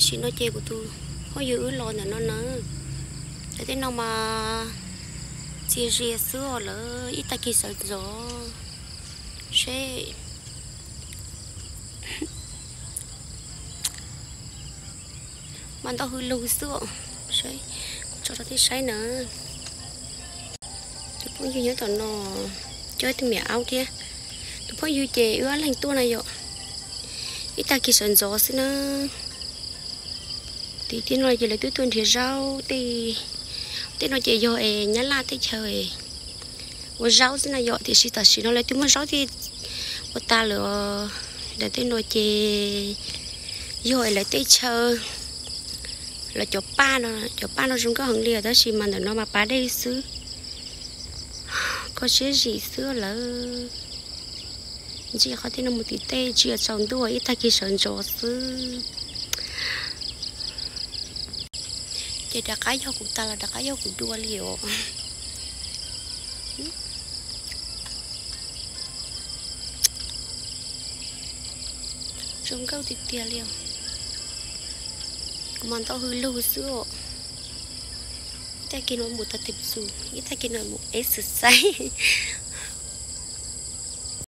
Tam sim no ces kuv tus phooj ywg wb los ntawm no na, lawv tej no mas txias zias xwb os, lawv ib tag kis sawv ntxov seb. Mas ntau hwj lug xwb os, saib, kuv tso rau nej saib na. Tus phooj ywg nyob tom no coj ib tug me nyuam aub thiab. Tus phooj ywg ces wb ob leeg tuaj na yom, ib tag kis sawv ntxov xwb na. Tim tej no ces lawv twb tuaj nrhiav zaub tej, tej no ces yog es Nyab Laj teb chaws ua zaub xwb na yom, tiam sis tam sim no lawv twb muab zaub thiaj ua tas lawm os. Ntawm tej no ces yog es lawv tej chaw, lawv cov paj no, cov paj no zoo nkauj heev li os, tab sis mas ntawm no mas pas dej xwb, kho siab zim xwb lawm. Ntsia qhov tej no mus tim tej tsis yog tsaus ntuj, ib tag kis sawv ntxov xwb. Ces rov qab yog kuv tas los rov qab yog kuv dua li os. Zoo nkauj tiag tiag li os. Kuv mas ntau hwj lug xwb os. Ib tag kis no mus tập thể dục, ib tag kis no mus exercise.